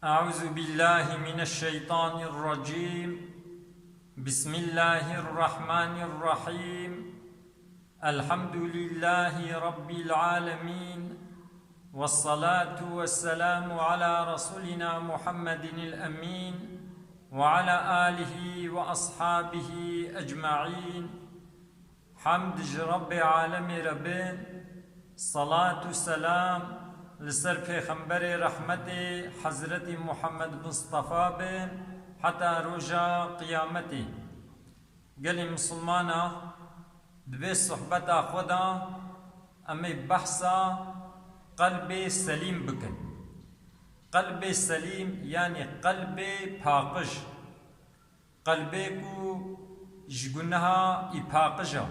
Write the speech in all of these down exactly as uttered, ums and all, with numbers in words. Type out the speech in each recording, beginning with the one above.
أعوذ بالله من الشيطان الرجيم. بسم الله الرحمن الرحيم. الحمد لله رب العالمين. والصلاة والسلام على رسولنا محمد الأمين وعلى آله وأصحابه أجمعين. Hemd ji Rebbê alemê re bin, salat û selam li ser Pêxemberê rehmetê Hezretî Muhammed Mustafa bin heta roja qiyametê. Gelê misilmana, di vê sohbeta xwe de em ê behsa qelbê selîm bikin. Qelbê selîm, yanî qelbê paqij. Qelbê ku ji guneha î paqij e.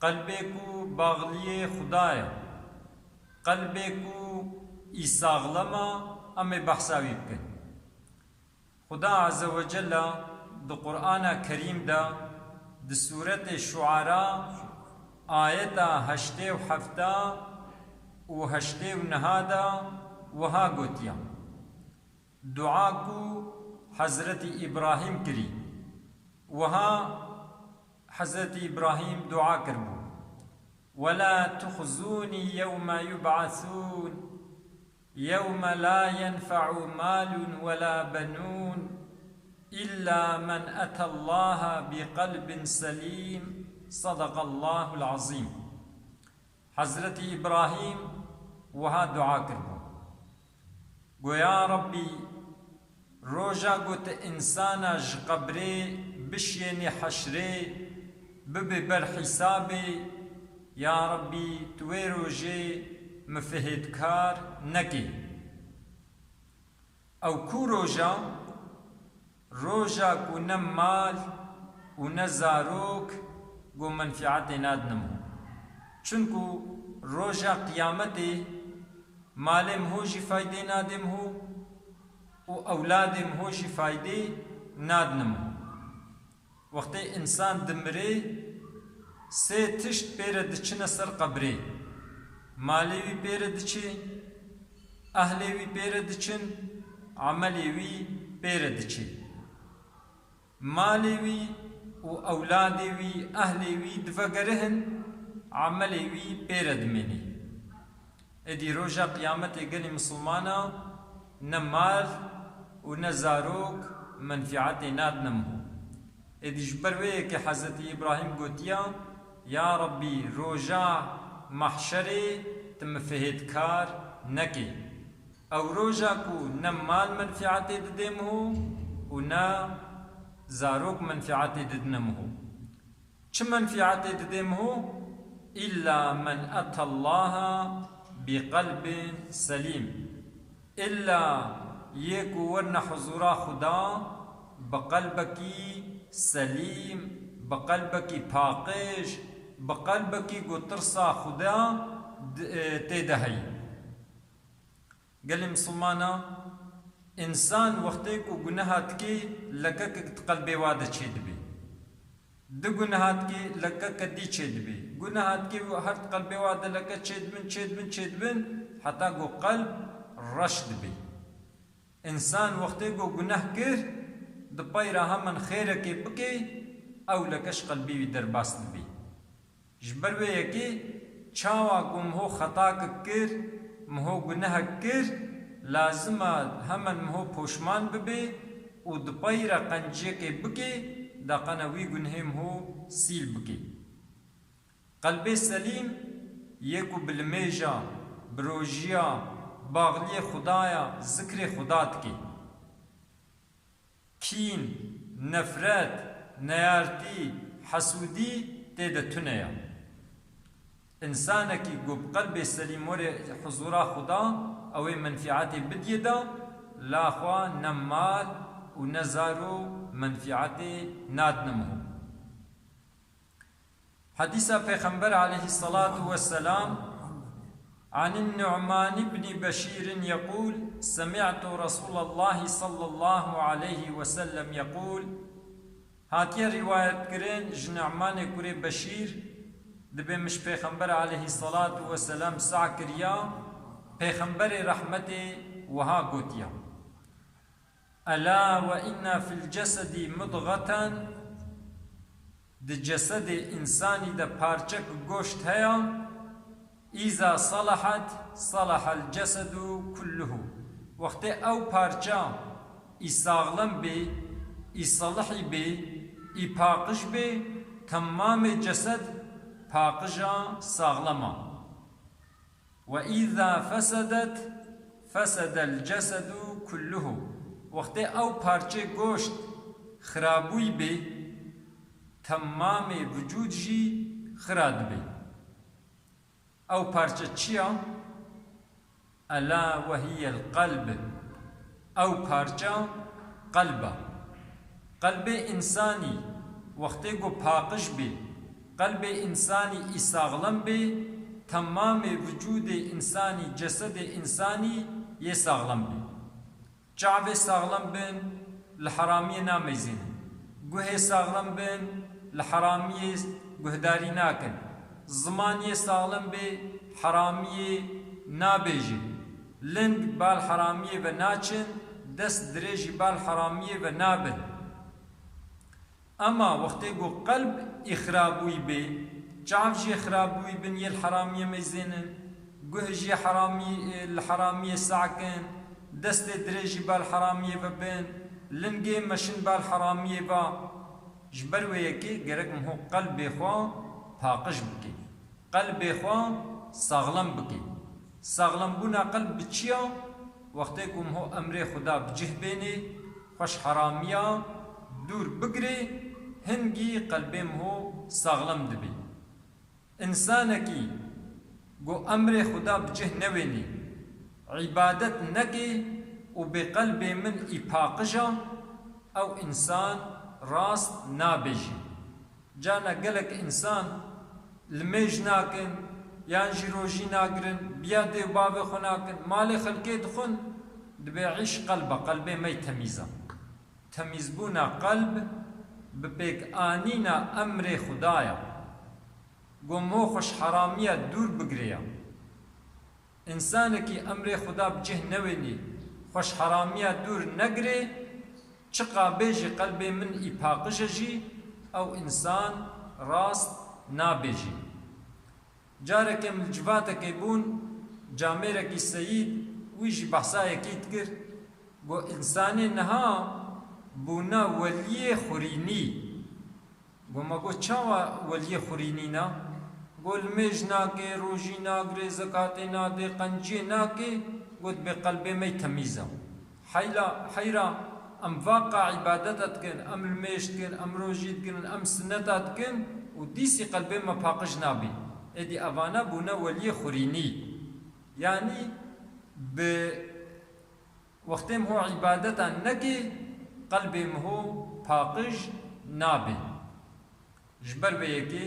Qelbê ku baxliyê Xuda ye. Qelbê ku î saxlem e, em ê behsa wî bikin. Xuda Azze ve Celle di Qur'ana Kerîm de, di sûretê Şuara, ayeta heştê û hefta û heştê û neha de wiha gotiye. Dua ku Hezretî Îbrahîm kirî. Wiha Hezretî Îbrahîm dua kiribû: "Wela tuhzûnî yewme yub'asûn, yewme la yenfe'u malun wela benûn, illa men etallaha bi qelbin selîm." Sadaqallahul azîm. Hezretî Îbrahîm wiha dua kiribû. Go, ya Rebbî, roja ku tu însana ji qebrê bişiyênî heşrê, bibê ber hîsabê, ya Rebbî, tu wê rojê min fihêtkar nekê. Ew ku roja, roja ku ne mal û ne zarok ku menfiatê nadine min. Çunku roja qiyametê malê min ho jî faydê nadê min ho û ewladê min ho jî faydê nadine min. Wextê însan dimirê, sê tişt pê re diçine ser qebrê. Malê wî pê re diçê, ehlê wî pê re diçin, emelê wî pê re diçê. Malê wî û ewladê wî, ehlê wî divegerihin, emelê wî pê re dimênê. Êdî roja qiyametê gelê misilmana ne mal û ne zarok menfiatê nadine min ho. Êdî ji ber wê yekê Hezretî Îbrahîm gotiya, ya Rebbî, roja mahşerê tu min fihêtkar nekê. Ew roja ku ne mal menfiatê didê min ho û ne zarok menfiatê didine min ho. Çi menfiatê didê min ho? Îlla men etallaha bi qelbin selîm. Îlla yê ku werine huzûra Xuda bi qelbekî selîm, bi qelbekî paqij, bi qelbekî ku tirsa Xuda di-, e, tê de heyî. Gelê misilmana, însan wextê ku guneha dikê, lekekek di qelbê wa de çêdibê. Du guneha dikê, lekeke dî çêdibê. Guneha dikê û her di qelbê wa de leke çêdibin, çêdibin, çêdibin, heta ku qelb reş dibê. Însan wextê ku guneh kir, di pey re hemen xêrekê bikê, ew leke ji qelbê wî derbas dibê. Ji ber wê yekê çawa ku min ho xetakek kir, min ho gunehek kir, lazim e hemen min ho poşman bibê û di pey re qenciyekê bikê, da qene wî gunehê min ho sîl bikê. Qelbê selîm yê ku bi limêja, bi rojiya, baxliyê Xwedaya, zikrê Xweda dikê. Kîn, nefret, neyartî, hesûdî tê de tune ye. Însanekî ku bi qelbê selîm were huzûra Xuda, ew ê menfiatê bidiyê de, la xwe ne mal û ne zaro menfiatê nadine min ho. Hedîsa Pêxember aleyhisselatu vesselam, عن النعمان بن بشير يقول: سمعت رسول الله صلى الله عليه وسلم يقول. Hatiye rîwayet kirin ji Nu'manê kurê Beşîr, dibê min ji Pêxember aleyhisselatu vesselam seh kiriya, Pêxemberê rehmetê wiha gotiya: Ela ve inne fil cesedî mudgeten, di cesedê însanî de parçek goşt heye, îza salahat, salahal cesedu kulluhu. Wextê ew parça î saxlem bê, î salihî bê, î paqij bê, temamê cesed paqij a, saxlem a. Ve îza fesedet, fesedel cesedu kulluhu. Wextê ew parçê goşt xirabûyî bê, temamê vicûd jî xira dibê. Ew parçe çi ya? Ela ve hiyel qelb. Ew parça qelb e. Qelbê însanî wextê ku paqij bê, qelbê însanî î saxlem bê, temamê vicûdê însanî, cesedê însanî yê saxlem bê. Çavê saxlem bin, li heramiyê nameyzînin. Guhê saxlem bin, li heramiyê guhdarî nakin. Ziman yê saxlem bê, heramiyê nabêjin. Ling bal heramiyê ve naçin, dest dirêjî bal heramiyê ve nabin. Ema wextê ku qelb î xirabûyî bê, çav jî xirabûyî bin yê li heramiyê meyzênin, guh jî heramî, li heramiyê sakin, destê dirêjî bal heramiyê ve bin, lingê meşin bal heramiyê ve. Ji ber wê yekê gerek miho qelbê xwe paqij bike. Qelbê xwe saxlem bike. Saxlembûna qelb bi çi ya? Wextê ku miho emrê Xuda bi cih bênê, xwe ji heramiya dûr bigirê, hingî qelbê miho saxlem dibê. Însanekî ku emrê Xuda bi cih newênê, îbadet nekê û bê qelbê min î paqij a, ew însan rast nabêjî. Carna gelek însan limêj nakin, yan jî rojî nagirin, biya dê û bavê xwe nakin, malê xelkê dixwin, dibê îş qelb e, qelbê me yê temîz e. Temîzbûna qelb bi pêkanîna emrê Xuda ye. Ku miho xwe ji heramiya dûr bigire ye. Însanekî emrê Xuda bi cih newênî, xwe ji heramiya dûr negirê, çiqa bêjî qelbê min î paqij e jî, ew însan rast nabêjî. Careke min li civatekê bûn, camêrekî seyîd, wî jî behsa yekî dikir, got, însanê niha bûne weliyê xurînî. Got, me got, çawa weliyê xurînî ne? Got, limêj nake, rojî nagire, zekatê nade, qenciyê nake. Got, bê qelbê me yê temîz e. Heyla, heyra em vaqa îbadeta dikin, em limêj dikin, em rojî dikin, em sineta dikin û dîsî qelbê me paqij nabî. Êdî evane bûne weliyê xurînî. Yanî bi Wextê miho îbadeta nekê, qelbê miho paqij nabê. Ji ber vê yekê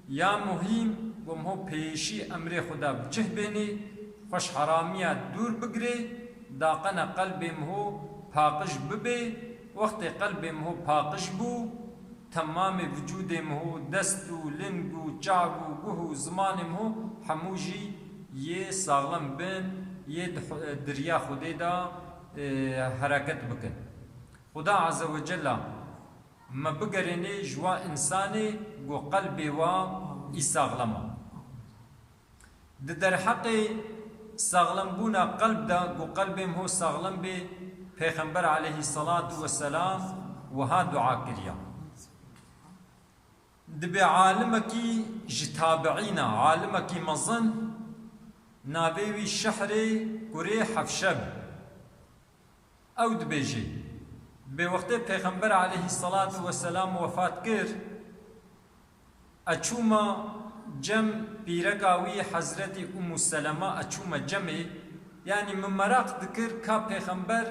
ya muhîm ku miho pêşî emrê Xuda bi cih bênê, xwe ji heramiya dûr bigirê, daqene qelbê miho paqij bibê. Wextê qelbê miho paqij bû, temamê vicûdê miho, dest û ling û çav û guh û zimanê miho hemû jî yê saxlem bin, yê di xu-, di riya Xwedê de, e, hereket bikin. Xuda Azze ve Cella me bigerênê ji wa însanê ku qelbê wa î saxlem e. Di derheqê saxlembûna qelb de, ku qelbê miho saxlem bê, Pêxember aleyhisselatu vesselam wiha dua kiriya. Dibê alimekî ji tabiîna, alimekî mezin, navê wî Şehrê kurê Hefşe bi. Ew dibêjê, bê wextê Pêxember aleyhisselatu vesselam wefat kir, e çûma cem pîreka wî Hezretî Ummu Selema, e çûma cemê, yanî min meraq dikir ka Pêxember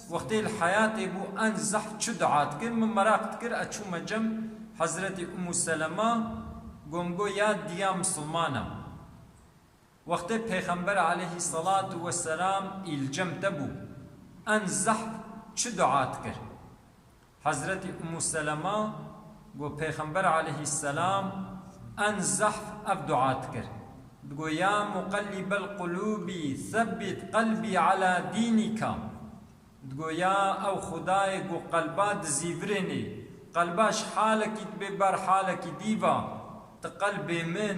wextê li heyatê bû en zehf çi dua dikir, min meraq dikir, e çûma cem Hezretî Ummu Selema, got, min got, ya diya misilmana. Wextê Pêxember aleyhisselatu vesselam î li cem te bû, en zehf çi dua dikir? Hezretî Ummu Selema got, Pêxember aleyhisselam en zehf ev dua dikir. Digot, ya muqellibel qulûbî, sebbit qelbî ala dînîka. Goya ew Xwedayê ku qelba dizîvirênê, qelba ji halekî dibê ber halekî dî ve, tu qelbê min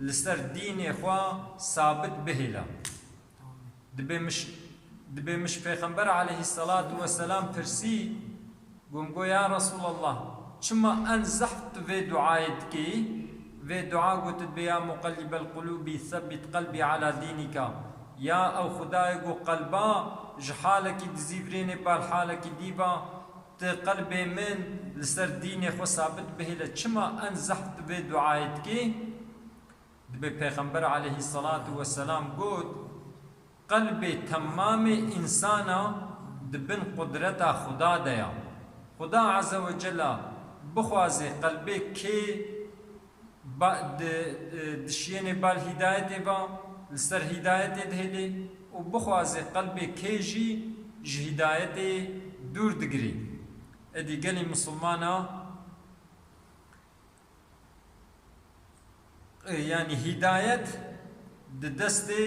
li ser dînê xwe sabit bihêle. Dibê min ji, dibê min ji Pêxember aleyhisselatu vesselam pirsî, got, min got, ya Resulallah, çima en zehf tu vê duayê dikî? Vê dua got, dibê, ya muqellibel qulûbî, sebbit qelbî ala dînîka. Ya ew Xwedayê ku qelba ji halekî dizîvirênê ber halekî dî ve, tu qelbê min li ser dînê xwe sabit bihêle, çima en zehf tu vê duayê dikî? Dibê Pêxember aleyhisselatu vesselam got, qelbê temamê însana di bin qudreta Xuda de ya. Xuda Azze ve Cella bixwaze qelbê kê ba-, di, e, dişiyênê bal hîdayetê va, li ser hîdayetê dihêlê û bixwaze qelbê kê jî ji hîdayetê dûr digirê. Êdî gelê misilmana, e, yanî hîdayet di destê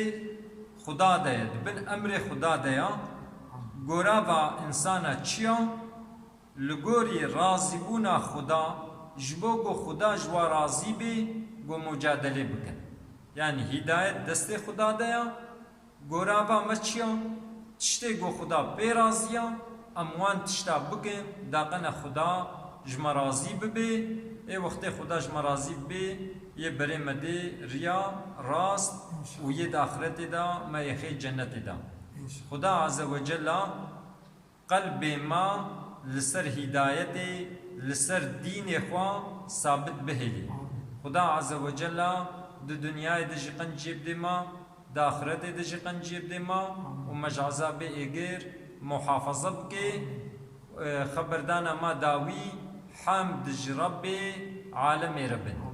Xuda de ye, di bin emrê Xuda de ya. Gorava însana çi ya? Li gorî razîbûna Xuda, ji bo ku Xuda ji we razî bê, ku mucadelê bikin. Yanî hîdayet destê Xuda de ya. Gorava me çi ya? Tiştê ku Xuda pê razî ya, em wan tişta bikin, daqene Xuda ji me razî bibe. Ê wextê Xuda ji me razî bibe, yê berê me dê riya rast û yê di axretê de me yê xê cennetê de. Xuda Azze ve Cella qelbê me li ser hîdayetê, li ser dînê xwe sabit bihêlî. Xuda Azze ve Cella di dinyayê de jî qenciyê bidê me, di axiretê de jî qenciyê bidê me û me ji ezabê êgir muhafaza bike. E, xeberdana me dawî hemd ji Rebbê alemê re bin.